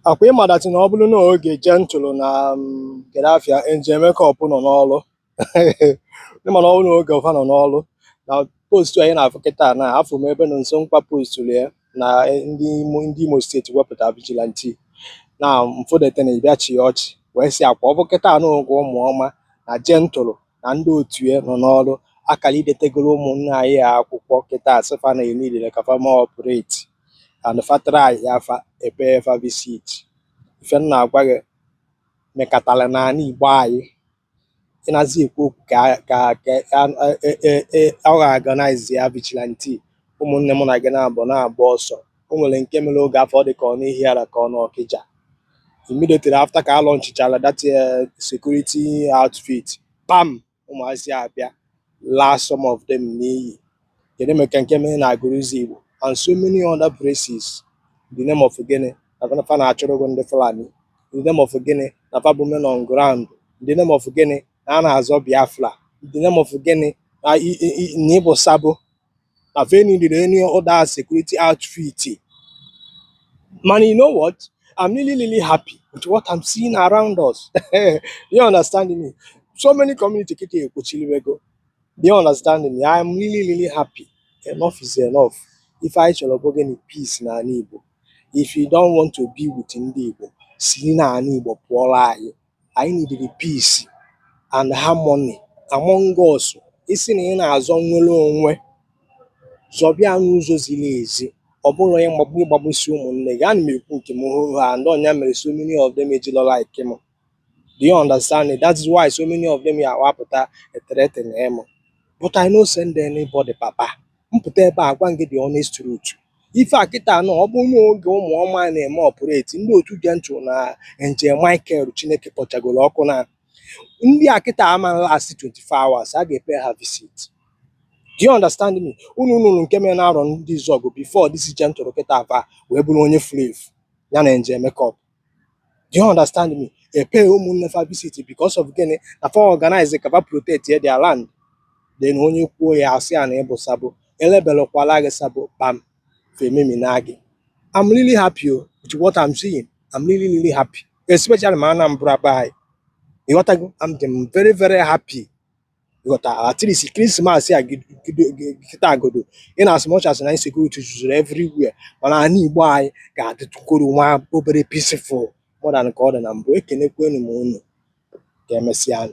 Akwa ịmadati na ọ bụrụ na oge Gentle na kedu afịa Angel Makeup nọ n'ọrụ, ịma na ọ bụrụ na oge ọfa nọ n'ọrụ na post anyị na-afụ kịta, na afọ m ebe nọ nso nkwa postụrụ ya na ndị Imo Steeti wepụta vigilante na mfụdete na ịbịa chi ọchị wee sị akwa ọ bụ kịta na oge ụmụọma na Gentle na ndị otu ya nọ n'ọrụ akara idetegoro ụmụnne anyị a akwụkwọ kịta, sị fa na enidere ka fa mee operate and fa try ya, fa epe fa visit. Ife m na-agwa gị mekatara n'ala Igbo anyị, ịnazi ekwu okwu ka ọ ga-organize ya vigilante. Ụmụnne mụ na gị na-abụ na-agba ọsọ. O nwere nke mere oge afọ ọ dị ka ọ n'ihi ara ka ọ n'Ọkịja. Immediately after ka a launchichara that security outfit, bam, ụmụazị abịa laa some of them n'iyi. Kedu maka nke mere na Agụrụzi Igbo and so many other places? The name of gịnị? Na fa na-achụrụ gị ndị Fulani. The name of gịnị? Na fa bụ men on ground. The name of gịnị? Na a na-azọ Biafra. The name of gịnị? Na na ịbụ sabo na fa needed any other security outfit. Man, you know what? I'm really, really happy with what I'm seeing around us. You understand me? So many community kịta ekwochiriwego. Do you understand me? I'm really, really happy. Enough is enough. Ife anyị chọrọ bụ gịnị? Peace n'ala Igbo. If you don't want to be with ndị Igbo, si n'ala Igbo pụọrọ anyị. Anyị needed peace and harmony among us. Isi na ị na-azọ nnwere onwe, zọbịa n'ụzọ ziri ezi, ọ bụrụ ịgbagbusi ụmụnne gị. Ana m ekwu nke m hoo ha, and ọnya mere so many of them ejilo like m. Do you understand me? That is why so many of them ya awapụta threaten m, but I no send anybody. Papa mpụta ebe a gwa m gị the honest truth. Ife a kịta nọ, ọ bụrụ na oge ụmụọma na-eme operate, ndị otu Gentle na Angel Michael Chineke kpọchagoro ọkụ na ndị a kịta ama last 24 hours, a ga-epe ha visit. Do you understand me? Unu nụrụ nke mere na arọ ndị Izọgụ before this Gentle kịta ava wee bụrụ onye furu efu ya na Angel Makeup. Do you understand me? Epe ụmụnne fa visit because of gịnị? Na fa organize ka fa protect their land. Then onye kwuo ya, asị ya na ịbụ sabo, elebelekwala gị sabo kpam fememina gị. I'm really happy o with what I'm seeing. I'm really, really happy, especially ma Anambra be anyị. Ịghọtago? I'm very, very happy. Ịghọta? At least Christmas a kịta agodo, in as much as na insecurity zuru everywhere, mana ala Igbo anyị ga-adịtụkwuru nwa obere peaceful more than ka ọ dị na mbụ. Ekenekwenu m unu, ka emesịa.